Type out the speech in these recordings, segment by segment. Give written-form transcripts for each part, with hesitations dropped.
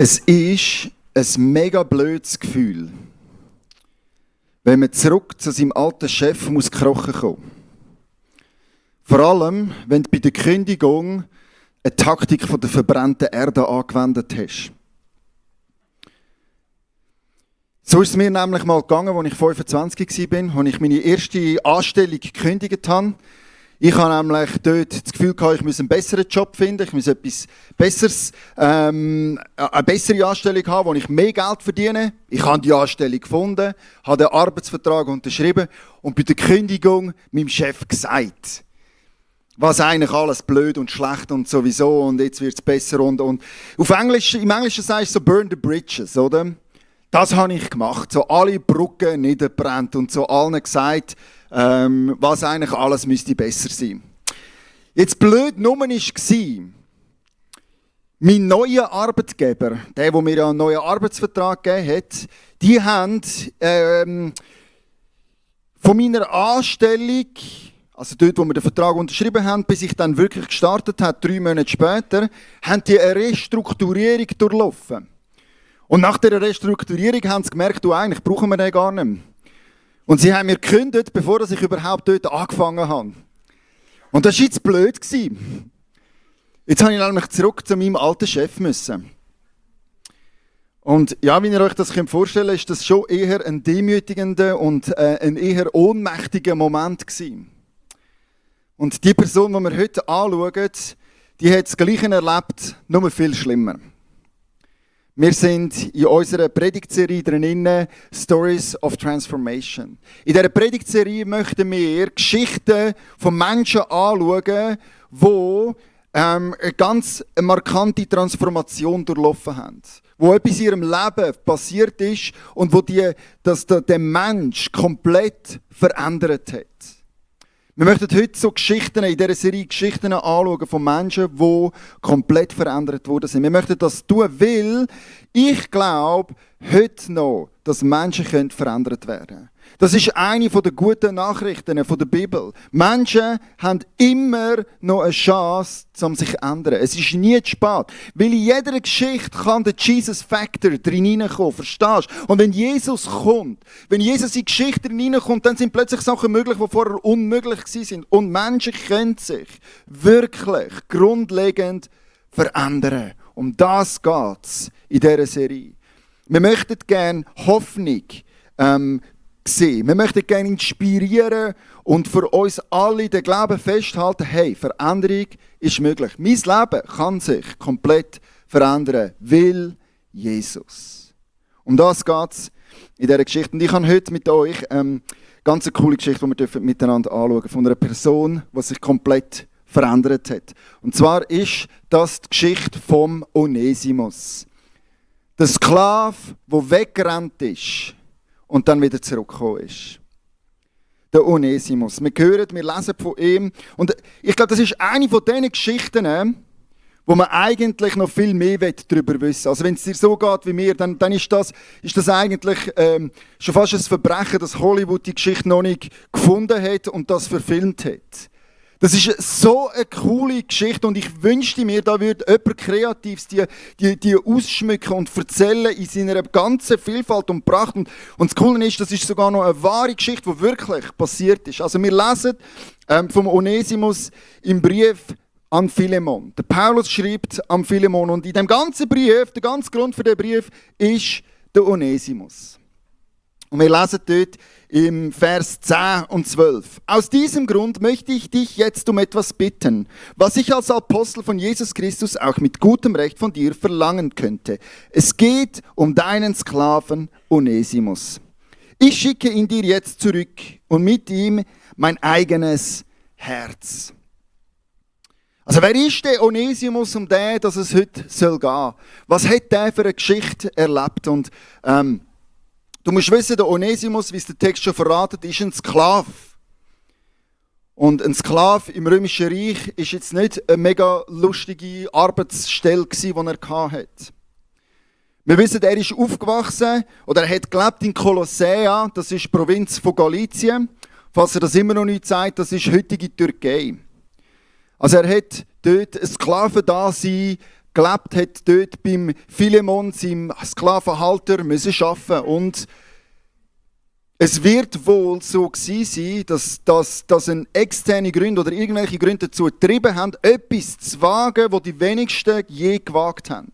Es ist ein mega blödes Gefühl, wenn man zurück zu seinem alten Chef muss krochen kommen. Vor allem, wenn du bei der Kündigung eine Taktik von der verbrannten Erde angewendet hast. So ist es mir nämlich mal gegangen, als ich 25 war, als ich meine erste Anstellung gekündigt habe. Ich habe nämlich dort das Gefühl gehabt, ich muss einen besseren Job finden, ich muss etwas Besseres, eine bessere Anstellung haben, wo ich mehr Geld verdiene. Ich habe die Anstellung gefunden, habe den Arbeitsvertrag unterschrieben und bei der Kündigung meinem Chef gesagt, was eigentlich alles blöd und schlecht und sowieso und jetzt wird es besser und auf Englisch, im Englischen sagst du so burn the bridges, oder? Das habe ich gemacht, so alle Brücken niedergebrannt und so allen gesagt, was eigentlich alles müsste besser sein. Jetzt blöd Nummer war, mein neuer Arbeitgeber, der mir ja einen neuen Arbeitsvertrag gegeben hat, die haben von meiner Anstellung, also dort, wo wir den Vertrag unterschrieben haben, bis ich dann wirklich gestartet habe, 3 Monate später, haben die eine Restrukturierung durchlaufen. Und nach dieser Restrukturierung haben sie gemerkt, eigentlich brauchen wir den gar nicht mehr. Und sie haben mir gekündigt, bevor ich überhaupt dort angefangen habe. Und das war jetzt blöd. Jetzt habe ich nämlich zurück zu meinem alten Chef müssen. Und ja, wie ihr euch das vorstellen könnt, ist das schon eher ein demütigender und ein eher ohnmächtiger Moment gewesen. Und die Person, die wir heute anschauen, die hat das Gleiche erlebt, nur viel schlimmer. Wir sind in unserer Predigtserie drin, Stories of Transformation. In dieser Predigtserie möchten wir Geschichten von Menschen anschauen, die eine ganz markante Transformation durchlaufen haben. Wo etwas in ihrem Leben passiert ist und wo der Mensch komplett verändert hat. Wir möchten heute so Geschichten in dieser Serie Geschichten anschauen von Menschen, die komplett verändert worden sind. Wir möchten das tun, weil ich glaube heute noch, dass Menschen verändert werden können. Das ist eine der guten Nachrichten der Bibel. Menschen haben immer noch eine Chance, um sich zu ändern. Es ist nie zu spät. Weil in jeder Geschichte kann der Jesus Factor drin hineinkommen. Verstehst du? Und wenn Jesus kommt, wenn Jesus in die Geschichte drin hineinkommt, dann sind plötzlich Sachen möglich, die vorher unmöglich waren. Und Menschen können sich wirklich grundlegend verändern. Um das geht es in dieser Serie. Wir möchten gerne Hoffnung sehen. Wir möchten gerne inspirieren und für uns alle den Glauben festhalten, hey, Veränderung ist möglich. Mein Leben kann sich komplett verändern, weil Jesus. Um das geht es in dieser Geschichte. Und ich habe heute mit euch ganz eine coole Geschichte, die wir miteinander anschauen dürfen, von einer Person, die sich komplett verändert hat. Und zwar ist das die Geschichte vom Onesimus. Der Sklave, der weggerannt ist und dann wieder zurückgekommen ist. Der Onesimus. Wir lesen von ihm. Und ich glaube, das ist eine von diesen Geschichten, wo man eigentlich noch viel mehr darüber wissen will. Also wenn es dir so geht wie mir, dann ist das eigentlich schon fast ein Verbrechen, dass Hollywood die Geschichte noch nicht gefunden hat und das verfilmt hat. Das ist so eine coole Geschichte und ich wünschte mir, da würde jemand Kreatives die ausschmücken und erzählen in seiner ganzen Vielfalt und Pracht. Und das Coole ist, das ist sogar noch eine wahre Geschichte, die wirklich passiert ist. Also wir lesen vom Onesimus im Brief an Philemon. Der Paulus schreibt an Philemon und in dem ganzen Brief, der ganze Grund für den Brief ist der Onesimus. Und wir lesen dort im Vers 10 und 12. Aus diesem Grund möchte ich dich jetzt um etwas bitten, was ich als Apostel von Jesus Christus auch mit gutem Recht von dir verlangen könnte. Es geht um deinen Sklaven Onesimus. Ich schicke ihn dir jetzt zurück und mit ihm mein eigenes Herz. Also wer ist der Onesimus, um den, dass es heute soll gehen? Was hat der für eine Geschichte erlebt? Und du musst wissen, der Onesimus, wie es der Text schon verratet, ist ein Sklave. Und ein Sklave im Römischen Reich war jetzt nicht eine mega lustige Arbeitsstelle, die er hatte. Wir wissen, er ist aufgewachsen oder er hat gelebt in Kolossea, das ist die Provinz von Galizien. Falls er das immer noch nicht sagt, das ist heutige Türkei. Also er hat dort ein Sklavendasein gelebt hat, dort beim Philemon, seinem Sklavenhalter, müssen arbeiten. Und es wird wohl so gewesen sein, dass ein externe Gründe oder irgendwelche Gründe dazu getrieben haben, etwas zu wagen, was die wenigsten je gewagt haben.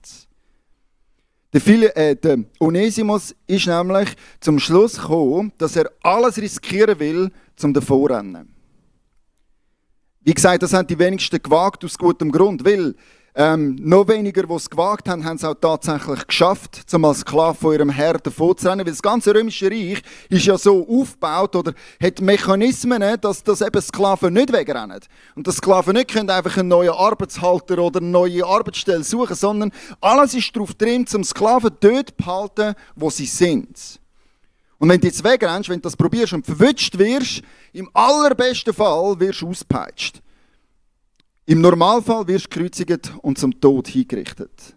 Der Onesimus ist nämlich zum Schluss gekommen, dass er alles riskieren will, um davonzurennen. Wie gesagt, das haben die wenigsten gewagt, aus gutem Grund, weil noch weniger, die es gewagt haben, haben es auch tatsächlich geschafft, um als Sklave von ihrem Herrn davonzurennen. Weil das ganze Römische Reich ist ja so aufgebaut oder hat Mechanismen, dass eben Sklaven nicht wegrennen. Und dass Sklaven nicht können einfach einen neuen Arbeitshalter oder eine neue Arbeitsstelle suchen, sondern alles ist darauf drin, zum Sklaven dort zu behalten, wo sie sind. Und wenn du jetzt wegrennst, wenn du das probierst und verwünscht wirst, im allerbesten Fall wirst du ausgepeitscht. Im Normalfall wirst du gekreuzigt und zum Tod hingerichtet.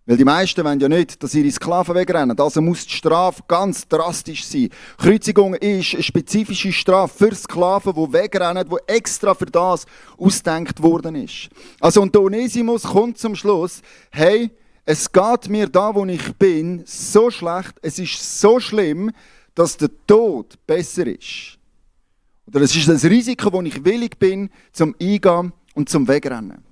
Weil die meisten wollen ja nicht, dass ihre Sklaven wegrennen. Also muss die Strafe ganz drastisch sein. Kreuzigung ist eine spezifische Strafe für Sklaven, die wegrennen, die extra für das ausgedacht worden ist. Also und der Onesimus kommt zum Schluss, hey, es geht mir da, wo ich bin, so schlecht, es ist so schlimm, dass der Tod besser ist. Oder es ist das Risiko, das ich willig bin, zum Eingehen und zum Wegrennen.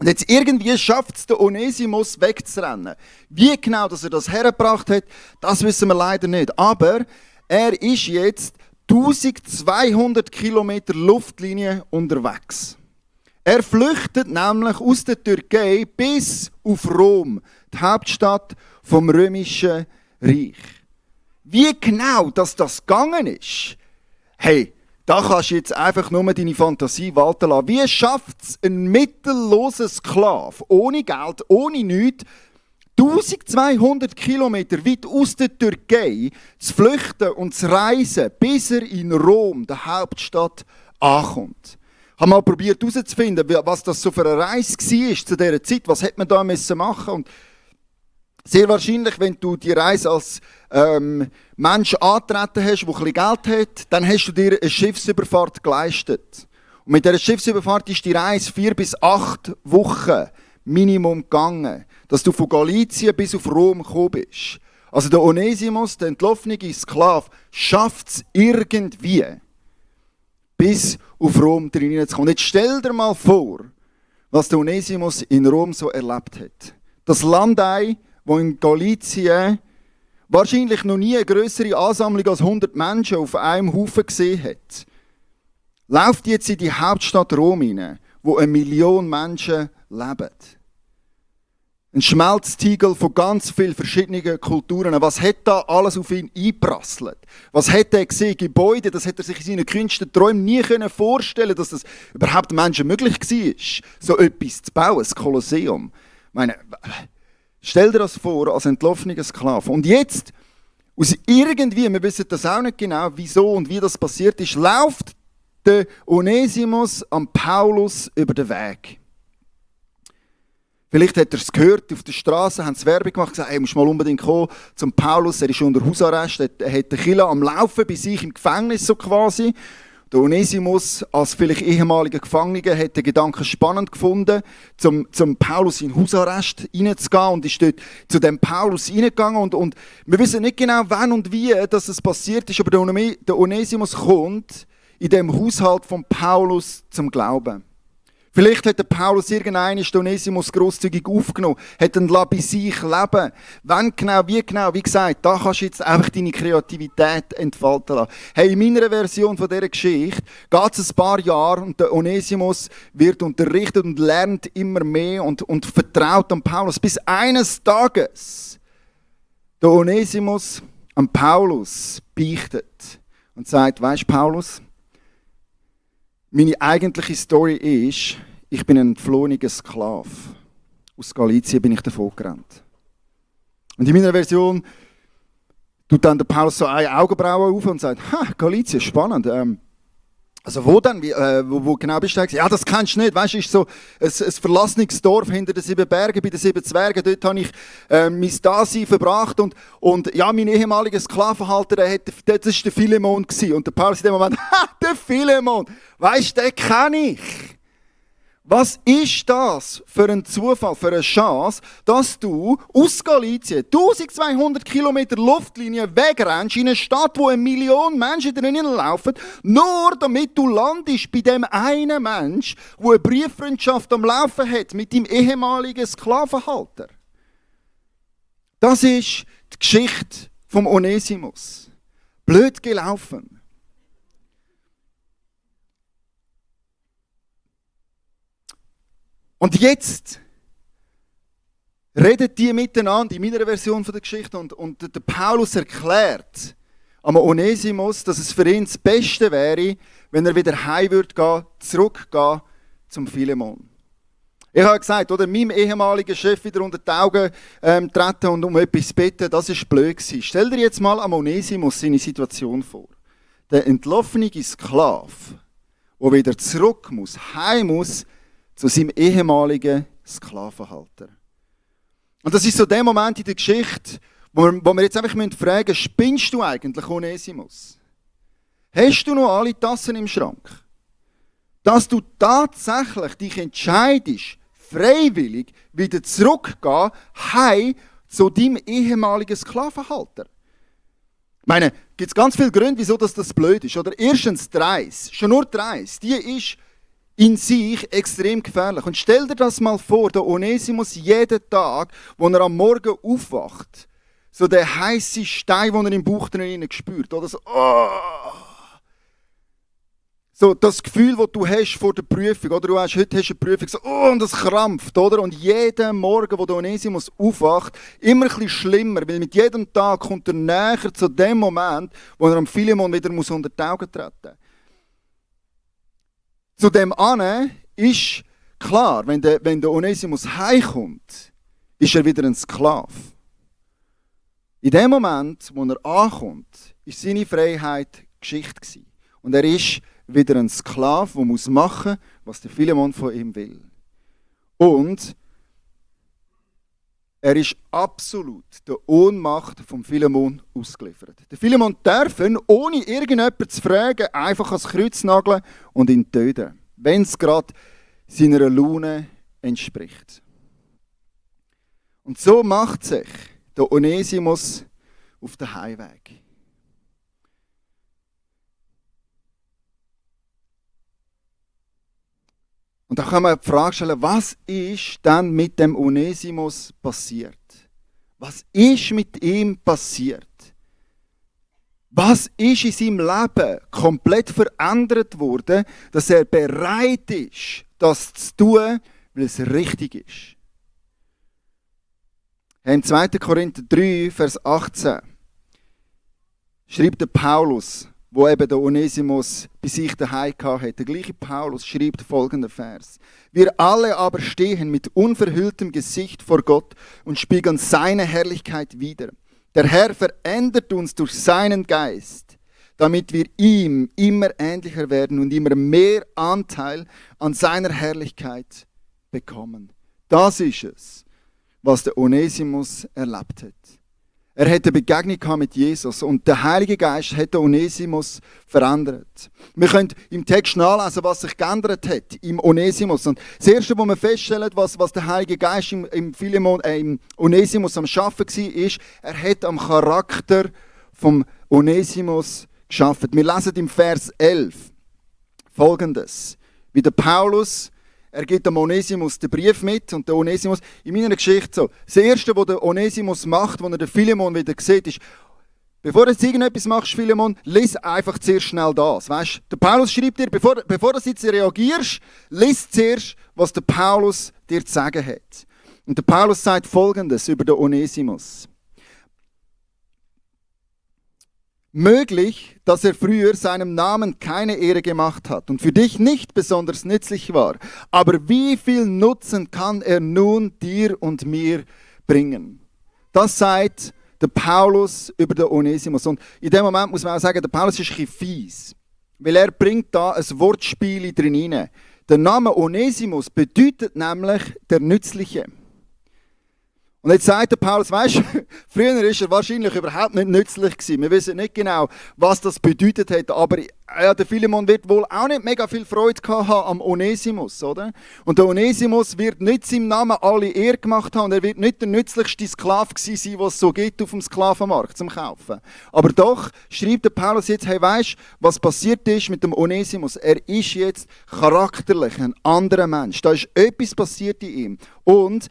Und jetzt irgendwie schafft es der Onesimus wegzurennen. Wie genau dass er das hergebracht hat, das wissen wir leider nicht. Aber er ist jetzt 1200 Kilometer Luftlinie unterwegs. Er flüchtet nämlich aus der Türkei bis auf Rom, die Hauptstadt vom Römischen Reich. Wie genau dass das gegangen ist? Hey, da kannst du jetzt einfach nur deine Fantasie walten lassen. Wie schafft es ein mittelloser Sklave, ohne Geld, ohne nichts, 1200 Kilometer weit aus der Türkei zu flüchten und zu reisen, bis er in Rom, der Hauptstadt, ankommt? Ich habe mal probiert herauszufinden, was das so für eine Reise war zu dieser Zeit. Was hätte man da machen müssen? Und sehr wahrscheinlich, wenn du die Reise als Mensch angetreten hast, der ein bisschen Geld hat, dann hast du dir eine Schiffsüberfahrt geleistet. Und mit dieser Schiffsüberfahrt ist die Reise 4 bis 8 Wochen Minimum gegangen, dass du von Galizien bis auf Rom gekommen bist. Also der Onesimus, der entlaufene Sklave, schafft es irgendwie, bis auf Rom hineinzukommen. Jetzt stell dir mal vor, was der Onesimus in Rom so erlebt hat. Das Landei, wo in Galizien wahrscheinlich noch nie eine grössere Ansammlung als 100 Menschen auf einem Haufen gesehen hat, läuft jetzt in die Hauptstadt Rom hinein, wo 1 Million Menschen leben. Ein Schmelztiegel von ganz vielen verschiedenen Kulturen. Was hat da alles auf ihn eingeprasselt? Was hat er gesehen? Gebäude, das hätte er sich in seinen kühnsten Träumen nie vorstellen können, dass das überhaupt Menschen möglich war, so etwas zu bauen, das Kolosseum. Ich meine, stell dir das vor, als entlaufener Sklave. Und jetzt, aus irgendwie, wir wissen das auch nicht genau, wieso und wie das passiert ist, läuft der Onesimus am Paulus über den Weg. Vielleicht hat er es gehört, auf der Straße haben sie Werbung gemacht, gesagt, hey, musst mal unbedingt kommen zum Paulus, er ist unter Hausarrest, er hat den Killer am Laufen bei sich im Gefängnis so quasi. Der Onesimus als vielleicht ehemaliger Gefangener hat den Gedanken spannend gefunden, zum Paulus in Hausarrest reinzugehen und ist dort zu dem Paulus reingegangen und wir wissen nicht genau, wann und wie das passiert ist, aber der Onesimus kommt in dem Haushalt von Paulus zum Glauben. Vielleicht hat der Paulus irgendeinen Onesimus grosszügig aufgenommen, hat ihn bei sich leben. Wann genau, wie gesagt, da kannst du jetzt einfach deine Kreativität entfalten lassen. Hey, in meiner Version von dieser Geschichte geht es ein paar Jahre und der Onesimus wird unterrichtet und lernt immer mehr und vertraut an Paulus. Bis eines Tages der Onesimus an Paulus beichtet und sagt, weisst Paulus, meine eigentliche Story ist, ich bin ein entflohener Sklave. Aus Galizien bin ich davon gerannt. Und in meiner Version tut dann der Paulus so eine Augenbraue auf und sagt, Galizien, spannend. Also wo denn? Wo genau bist du? Ja, das kennst du nicht. Weißt du, ist so ein verlassenes Dorf hinter den 7 Bergen, bei den 7 Zwergen. Dort habe ich mein Dasein verbracht. Und ja, mein ehemaliger Sklavenhalter, das war der Philemon. Und der Paulus in dem Moment, der Philemon, weißt du, den kenne ich. Was ist das für ein Zufall, für eine Chance, dass du aus Galizien 1200 Kilometer Luftlinie wegrennst in eine Stadt, wo 1 Million Menschen drinnen laufen, nur damit du landest bei dem einen Mensch, der eine Brieffreundschaft am Laufen hat mit dem ehemaligen Sklavenhalter. Das ist die Geschichte vom Onesimus. Blöd gelaufen. Und jetzt reden die miteinander in meiner Version der Geschichte und der Paulus erklärt am Onesimus, dass es für ihn das Beste wäre, wenn er wieder heim würde gehen, zurückgehen zum Philemon. Ich habe gesagt, oder, meinem ehemaligen Chef wieder unter die Augen treten und um etwas bitten, das war blöd gewesen. Stell dir jetzt mal am Onesimus seine Situation vor. Der entlaufene Sklave, der wieder zurück muss, heim muss, zu seinem ehemaligen Sklavenhalter. Und das ist so der Moment in der Geschichte, wo wir jetzt einfach fragen müssen, spinnst du eigentlich, Onesimus? Hast du noch alle Tassen im Schrank? Dass du tatsächlich dich entscheidest, freiwillig wieder zurückzugehen, heim zu deinem ehemaligen Sklavenhalter. Ich meine, gibt es ganz viele Gründe, wieso das blöd ist. Oder erstens die Reise, schon nur die Reise, die ist in sich extrem gefährlich. Und stell dir das mal vor, der Onesimus jeden Tag, wo er am Morgen aufwacht, so der heiße Stein, den er im Bauch drin spürt, oder so, so das Gefühl, das du hast vor der Prüfung, oder du hast heute eine Prüfung, so, und das krampft, oder? Und jeden Morgen, wo der Onesimus aufwacht, immer ein bisschen schlimmer, weil mit jedem Tag kommt er näher zu dem Moment, wo er am Philemon wieder unter die Augen treten muss. Zu dem an ist klar, wenn der Onesimus heimkommt, ist er wieder ein Sklave. In dem Moment, wo er ankommt, ist seine Freiheit Geschichte gewesen. Und er ist wieder ein Sklave, der muss machen, was der Philemon von ihm will. Und er ist absolut der Ohnmacht vom Philemon ausgeliefert. Der Philemon darf, ohne irgendjemanden zu fragen, einfach ans Kreuz nageln und ihn töten, wenn es gerade seiner Laune entspricht. Und so macht sich der Onesimus auf den Heimweg. Und da kann man die Frage stellen, was ist dann mit dem Onesimus passiert? Was ist mit ihm passiert? Was ist in seinem Leben komplett verändert worden, dass er bereit ist, das zu tun, weil es richtig ist? Im 2. Korinther 3, Vers 18 schreibt der Paulus, wo eben der Onesimus bei sich daheim hatte. Der gleiche Paulus schreibt folgenden Vers. Wir alle aber stehen mit unverhülltem Gesicht vor Gott und spiegeln seine Herrlichkeit wider. Der Herr verändert uns durch seinen Geist, damit wir ihm immer ähnlicher werden und immer mehr Anteil an seiner Herrlichkeit bekommen. Das ist es, was der Onesimus erlebt hat. Er hatte eine Begegnung mit Jesus und der Heilige Geist hat den Onesimus verändert. Wir können im Text nachlesen, was sich geändert hat im Onesimus. Und das Erste, was wir feststellen, was der Heilige Geist im Onesimus am Schaffen war, ist, er hat am Charakter vom Onesimus geschaffen. Wir lesen im Vers 11 Folgendes. Wie der Paulus, er gibt dem Onesimus den Brief mit und der Onesimus, in meiner Geschichte so, das Erste, was der Onesimus macht, als er den Philemon wieder sieht, ist, bevor du jetzt irgendetwas machst, Philemon, lies einfach zuerst schnell das. Weißt? Der Paulus schreibt dir, bevor du jetzt reagierst, lies zuerst, was der Paulus dir zu sagen hat. Und der Paulus sagt Folgendes über den Onesimus. Möglich, dass er früher seinem Namen keine Ehre gemacht hat und für dich nicht besonders nützlich war. Aber wie viel Nutzen kann er nun dir und mir bringen? Das sagt der Paulus über den Onesimus. Und in dem Moment muss man auch sagen, der Paulus ist ein bisschen fies, weil er bringt da ein Wortspiel drin rein. Der Name Onesimus bedeutet nämlich der Nützliche. Und jetzt sagt der Paulus, weißt du, früher war er wahrscheinlich überhaupt nicht nützlich gewesen. Wir wissen nicht genau, was das bedeutet hat, aber ja, der Philemon wird wohl auch nicht mega viel Freude gehabt haben am Onesimus, oder? Und der Onesimus wird nicht seinem Namen alle Ehre gemacht haben und er wird nicht der nützlichste Sklave gewesen sein, was es so gibt auf dem Sklavenmarkt zum Kaufen. Aber doch schreibt der Paulus jetzt, hey, weißt du, was passiert ist mit dem Onesimus? Er ist jetzt charakterlich ein anderer Mensch. Da ist etwas passiert in ihm. Und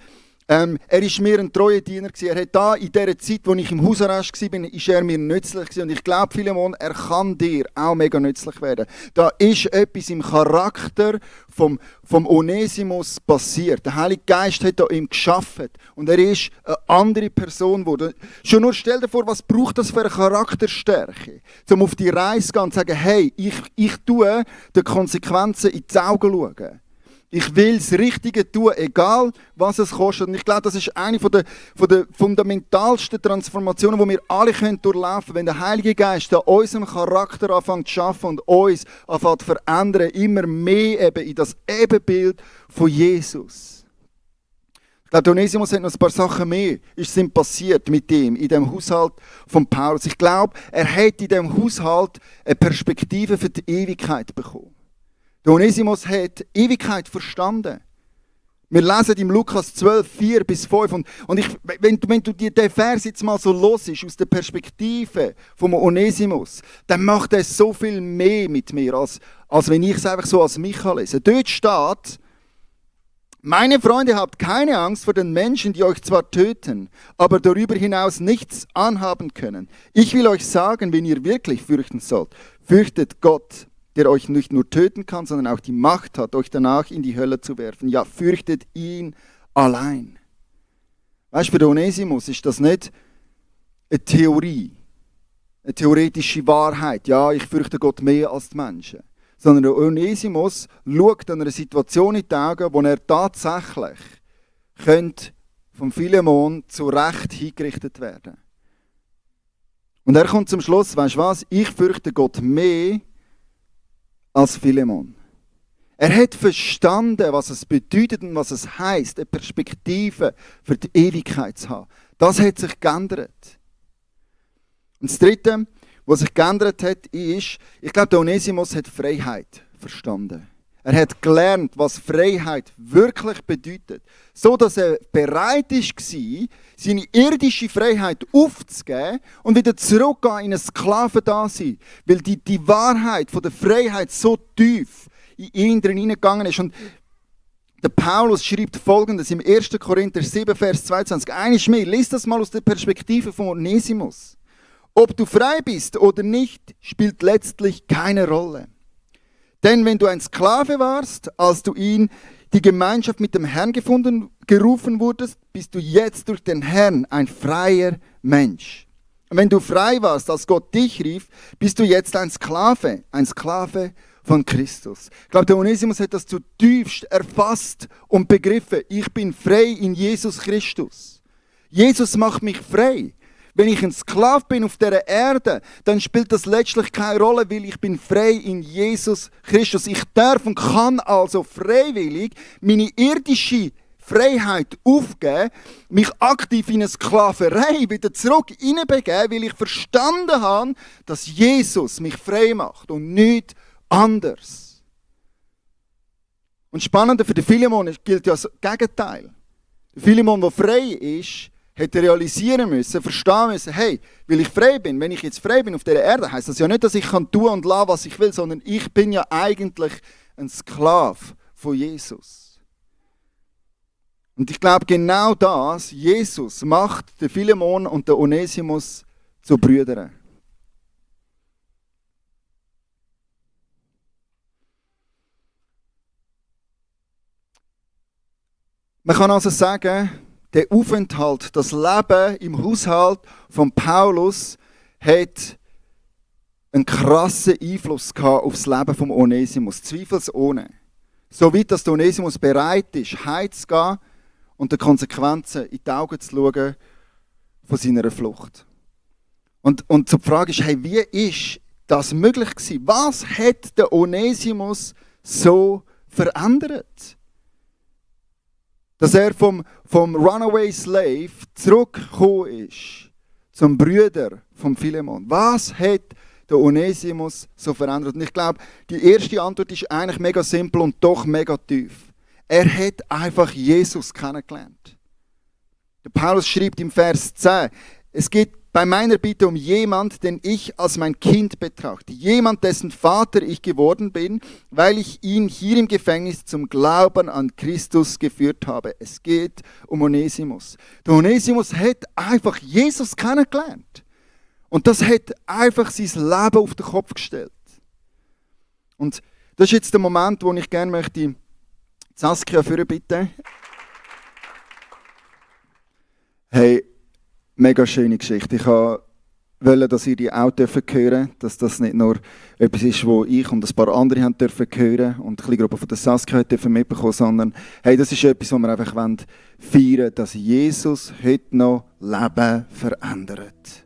er war mir ein treuer Diener. Er hat da in dieser Zeit, wo ich im Hausarrest war, ist er mir nützlich gewesen. Und ich glaube, Philemon, er kann dir auch mega nützlich werden. Da ist etwas im Charakter vom Onesimus passiert. Der Heilige Geist hat an ihm geschaffen. Und er ist eine andere Person geworden. Schon nur stell dir vor, was braucht das für eine Charakterstärke? Um auf die Reise zu gehen und zu sagen, hey, ich tue den Konsequenzen in die Augen schauen. Ich will das Richtige tun, egal was es kostet. Und ich glaube, das ist eine der fundamentalsten Transformationen, die wir alle durchlaufen können, wenn der Heilige Geist an unserem Charakter anfängt zu arbeiten und uns anfängt zu verändern, immer mehr eben in das Ebenbild von Jesus. Ich glaube, Onesimus hat noch ein paar Sachen mehr sind passiert mit ihm in dem Haushalt von Paulus. Ich glaube, er hat in dem Haushalt eine Perspektive für die Ewigkeit bekommen. Der Onesimus hat Ewigkeit verstanden. Wir lesen im Lukas 12, 4-5. Und wenn du diesen Vers jetzt mal so hörst, aus der Perspektive vom Onesimus, dann macht er so viel mehr mit mir, als wenn ich es einfach so als Micha lese. Dort steht, meine Freunde, habt keine Angst vor den Menschen, die euch zwar töten, aber darüber hinaus nichts anhaben können. Ich will euch sagen, wen ihr wirklich fürchten sollt. Fürchtet Gott, der euch nicht nur töten kann, sondern auch die Macht hat, euch danach in die Hölle zu werfen. Ja, fürchtet ihn allein. Weißt du, für den Onesimus ist das nicht eine Theorie, eine theoretische Wahrheit. Ja, ich fürchte Gott mehr als die Menschen. Sondern der Onesimus schaut an einer Situation in die Augen, wo er tatsächlich vom Philemon zu Recht hingerichtet werden. Und er kommt zum Schluss, weißt du was, ich fürchte Gott mehr als Philemon. Er hat verstanden, was es bedeutet und was es heisst, eine Perspektive für die Ewigkeit zu haben. Das hat sich geändert. Und das Dritte, was sich geändert hat, ist, ich glaube, der Onesimus hat Freiheit verstanden. Er hat gelernt, was Freiheit wirklich bedeutet. So, dass er bereit war, seine irdische Freiheit aufzugeben und wieder zurückgehen in ein Sklavendasein. Weil die Wahrheit von der Freiheit so tief in ihn drin hineingegangen ist. Und der Paulus schreibt Folgendes im 1. Korinther 7, Vers 22. Eines mehr, lies das mal aus der Perspektive von Onesimus. Ob du frei bist oder nicht, spielt letztlich keine Rolle. Denn wenn du ein Sklave warst, als du in die Gemeinschaft mit dem Herrn gerufen wurdest, bist du jetzt durch den Herrn ein freier Mensch. Und wenn du frei warst, als Gott dich rief, bist du jetzt ein Sklave von Christus. Ich glaube, der Onesimus hat das zutiefst erfasst und begriffen. Ich bin frei in Jesus Christus. Jesus macht mich frei. Wenn ich ein Sklave bin auf dieser Erde, dann spielt das letztlich keine Rolle, weil ich bin frei in Jesus Christus. Ich darf und kann also freiwillig meine irdische Freiheit aufgeben, mich aktiv in eine Sklaverei wieder zurück hineinbegeben, weil ich verstanden habe, dass Jesus mich frei macht und nichts anders. Und spannender für den Philemon gilt ja das Gegenteil. Der Philemon, der frei ist, hätte realisieren müssen, verstehen müssen, hey, weil ich frei bin, wenn ich jetzt frei bin auf dieser Erde, heisst das ja nicht, dass ich tun und lassen, was ich will, sondern ich bin ja eigentlich ein Sklave von Jesus. Und ich glaube, genau das, Jesus macht den Philemon und den Onesimus zu Brüdern. Man kann also sagen, der Aufenthalt, das Leben im Haushalt von Paulus hat einen krassen Einfluss gehabt auf das Leben von Onesimus, zweifelsohne. So weit, dass der Onesimus bereit ist, heimzugehen und den Konsequenzen in die Augen zu schauen von seiner Flucht. Und die Frage ist, hey, wie ist das möglich gewesen? Was hat der Onesimus so verändert? Dass er vom Runaway Slave zurückgekommen ist zum Brüder vom Philemon. Was hat der Onesimus so verändert? Und ich glaube, die erste Antwort ist eigentlich mega simpel und doch mega tief. Er hat einfach Jesus kennengelernt. Der Paulus schreibt im Vers 10, es geht bei meiner Bitte um jemand, den ich als mein Kind betrachte. Jemand, dessen Vater ich geworden bin, weil ich ihn hier im Gefängnis zum Glauben an Christus geführt habe. Es geht um Onesimus. Der Onesimus hat einfach Jesus kennengelernt. Und das hat einfach sein Leben auf den Kopf gestellt. Und das ist jetzt der Moment, wo ich gerne möchte Saskia führen bitte. Hey, mega schöne Geschichte. Ich wollte, dass ihr die auch hören dürfen, dass das nicht nur etwas ist, wo ich und ein paar andere haben dürfen hören und die Gruppe von der Saskia dürfen mitbekommen, sondern hey, das ist etwas, wo wir einfach feiern wollen, dass Jesus heute noch Leben verändert.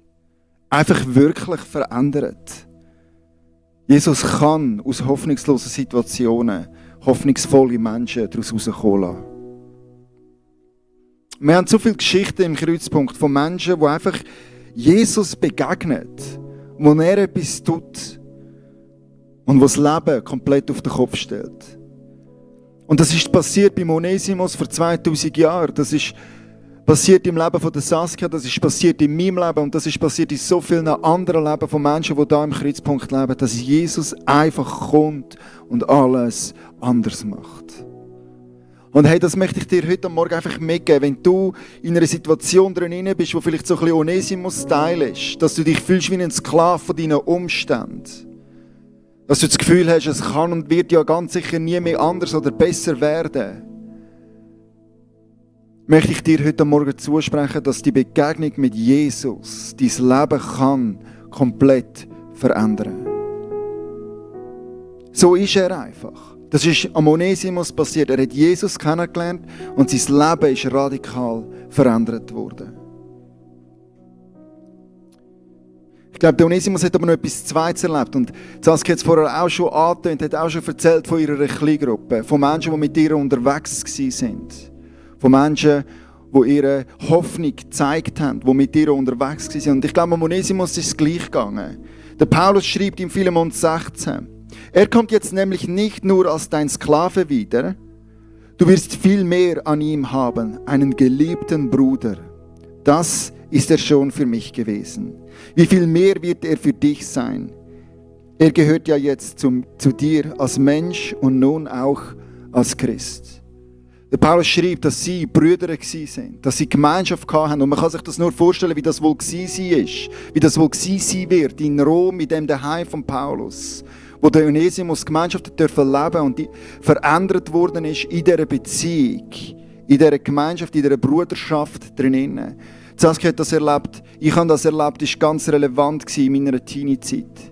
Einfach wirklich verändert. Jesus kann aus hoffnungslosen Situationen hoffnungsvolle Menschen daraus herauskommen lassen. Wir haben so viele Geschichten im Kreuzpunkt von Menschen, die einfach Jesus begegnet, wo er etwas tut und wo das Leben komplett auf den Kopf stellt. Und das ist passiert beim Onesimus vor 2000 Jahren. Das ist passiert im Leben von der Saskia, das ist passiert in meinem Leben und das ist passiert in so vielen anderen Leben von Menschen, die da im Kreuzpunkt leben, dass Jesus einfach kommt und alles anders macht. Und hey, das möchte ich dir heute Morgen einfach mitgeben, wenn du in einer Situation drin bist, wo vielleicht so ein bisschen Onesimus-Style ist, dass du dich fühlst wie ein Sklave von deinen Umständen. Dass du das Gefühl hast, es kann und wird ja ganz sicher nie mehr anders oder besser werden. Möchte ich dir heute Morgen zusprechen, dass die Begegnung mit Jesus dein Leben kann komplett verändern. So ist er einfach. Das ist am Onesimus passiert. Er hat Jesus kennengelernt und sein Leben ist radikal verändert worden. Ich glaube, der Onesimus hat aber noch etwas Zweites erlebt. Und Saskia hat es vorher auch schon angetönt, hat auch schon erzählt von ihrer Kleingruppe, von Menschen, die mit ihr unterwegs waren. Von Menschen, die ihre Hoffnung gezeigt haben, die mit ihr unterwegs waren. Und ich glaube, am Onesimus ist es gleich gegangen. Der Paulus schreibt in Philemon 16, er kommt jetzt nämlich nicht nur als dein Sklave wieder, du wirst viel mehr an ihm haben, einen geliebten Bruder. Das ist er schon für mich gewesen. Wie viel mehr wird er für dich sein? Er gehört ja jetzt zu dir als Mensch und nun auch als Christ. Der Paulus schrieb, dass sie Brüder waren, dass sie Gemeinschaft hatten. Und man kann sich das nur vorstellen, wie das wohl gewesen ist, wie das wohl gewesen sein wird in Rom, in dem Daheim von Paulus, wo der Onesimus Gemeinschaft leben durfte und die verändert worden ist in dieser Beziehung, in dieser Gemeinschaft, in dieser Bruderschaft drinnen. Saskia hat das erlebt, ich habe das erlebt, das war ganz relevant in meiner Teenie-Zeit.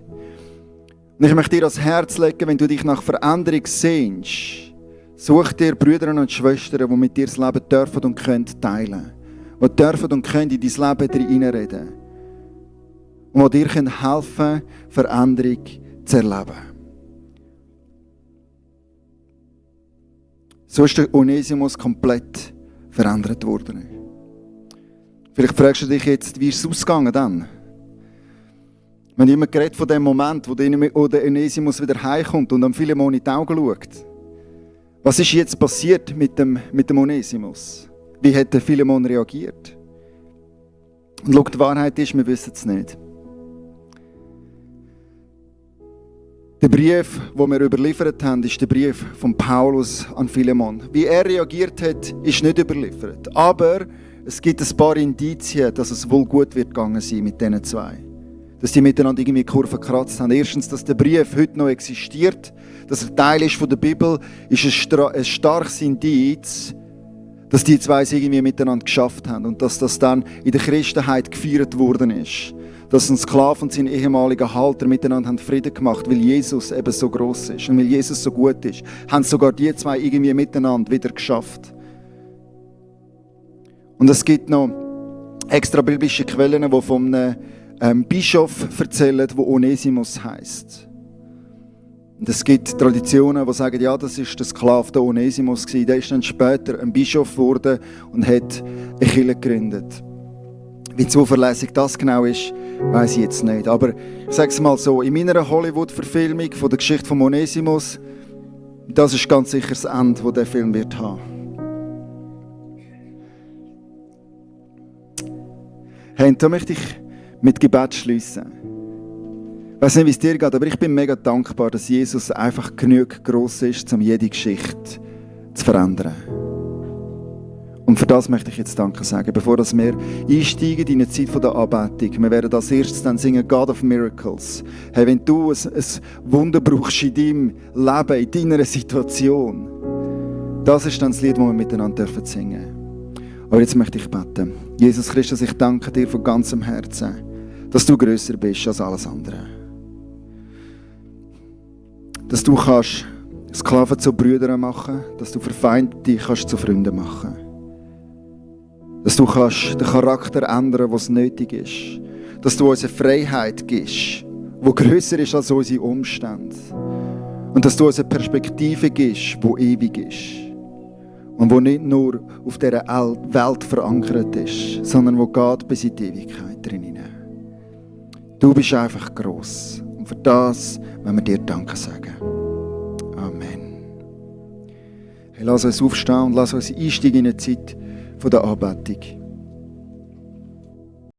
Und ich möchte dir ans Herz legen, wenn du dich nach Veränderung sehnst, such dir Brüder und Schwestern, die mit dir das Leben dürfen und können teilen. Die dürfen und können in dein Leben hineinreden. Und die dir helfen können, Veränderung zu erleben. So ist der Onesimus komplett verändert worden. Vielleicht fragst du dich jetzt, wie ist es ausgegangen dann? Wir haben immer geredet von dem Moment, wo der Onesimus wieder heimkommt und am Philemon in die Augen schaut. Was ist jetzt passiert mit dem Onesimus? Wie hat der Philemon reagiert? Und schau, die Wahrheit ist, wir wissen es nicht. Der Brief, den wir überliefert haben, ist der Brief von Paulus an Philemon. Wie er reagiert hat, ist nicht überliefert. Aber es gibt ein paar Indizien, dass es wohl gut wird gegangen sein mit diesen zwei. Dass die miteinander irgendwie die Kurve gekratzt haben. Erstens, dass der Brief heute noch existiert, dass er Teil ist von der Bibel, ist ein starkes Indiz, dass die zwei es irgendwie miteinander geschafft haben und dass das dann in der Christenheit gefeiert worden ist. Dass ein Sklave und sein ehemaliger Halter miteinander haben Frieden gemacht, weil Jesus eben so gross ist und weil Jesus so gut ist, haben sogar die zwei irgendwie miteinander wieder geschafft. Und es gibt noch extra biblische Quellen, die von einem Bischof erzählen, der Onesimus heisst. Und es gibt Traditionen, die sagen, ja, das ist der Sklave der Onesimus gewesen. Der ist dann später ein Bischof geworden und hat eine Kirche gegründet. Wie zuverlässig das genau ist, weiss ich jetzt nicht. Aber ich sage es mal so, in meiner Hollywood-Verfilmung von der Geschichte von Onesimus, das ist ganz sicher das Ende, das der Film wird haben. Hey, und da möchte ich mit Gebet schliessen. Ich weiss nicht, wie es dir geht, aber ich bin mega dankbar, dass Jesus einfach genug gross ist, um jede Geschichte zu verändern. Und für das möchte ich jetzt Danke sagen, bevor wir einsteigen in eine Zeit der Anbetung. Wir werden als erstes dann singen God of Miracles. Hey, wenn du ein Wunder brauchst in deinem Leben, in deiner Situation, das ist dann das Lied, das wir miteinander singen dürfen. Aber jetzt möchte ich beten. Jesus Christus, ich danke dir von ganzem Herzen, dass du grösser bist als alles andere. Dass du kannst Sklaven zu Brüdern machen, dass du Verfeindete kannst zu Freunden machen. Dass du kannst den Charakter ändern, was nötig ist. Dass du uns eine Freiheit gibst, die grösser ist als unsere Umstände. Und dass du uns eine Perspektive gibst, die ewig ist. Und die nicht nur auf dieser Welt verankert ist, sondern die geht bis in die Ewigkeit drin. Du bist einfach gross. Und für das wollen wir dir Danke sagen. Amen. Hey, lass uns aufstehen und lass uns einsteigen in eine Zeit der Anbetung.